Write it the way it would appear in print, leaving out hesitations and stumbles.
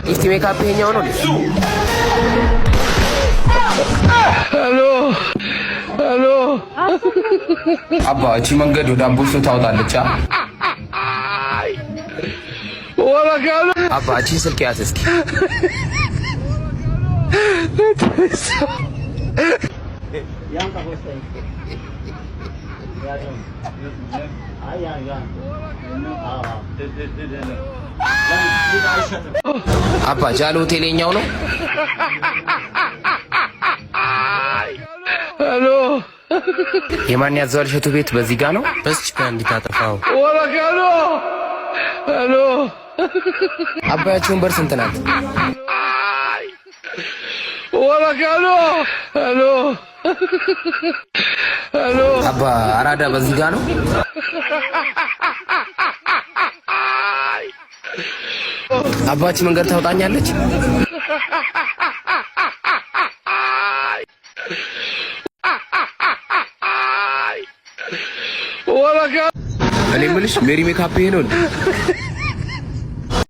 ጊፍቲ ሜካፕ ይሄኛው ነው። Hello hello። አባ፣ እቺ መንገድ ወደ አምቦሶ ታወጣለች። አባ፣ እቺን ስልክ ያዝ እስኪ። አባ፣ ጃሎ ሆቴል የኛው ነው። Hello። የማን ያዘዋል እሸቱ ቤት በዚህ ጋ ነው። በዚች ጋር እንዲታጠፋው። Hello። አባያቸው ወንበር ስንት ናት? Hello hello። አባ፣ አራዳ በዚህ ጋ ነው። አባች መንገድ ታውጣኛለች። እኔ የምልሽ ሜሪ ሜካፕ ይሄ ነው እንዴ?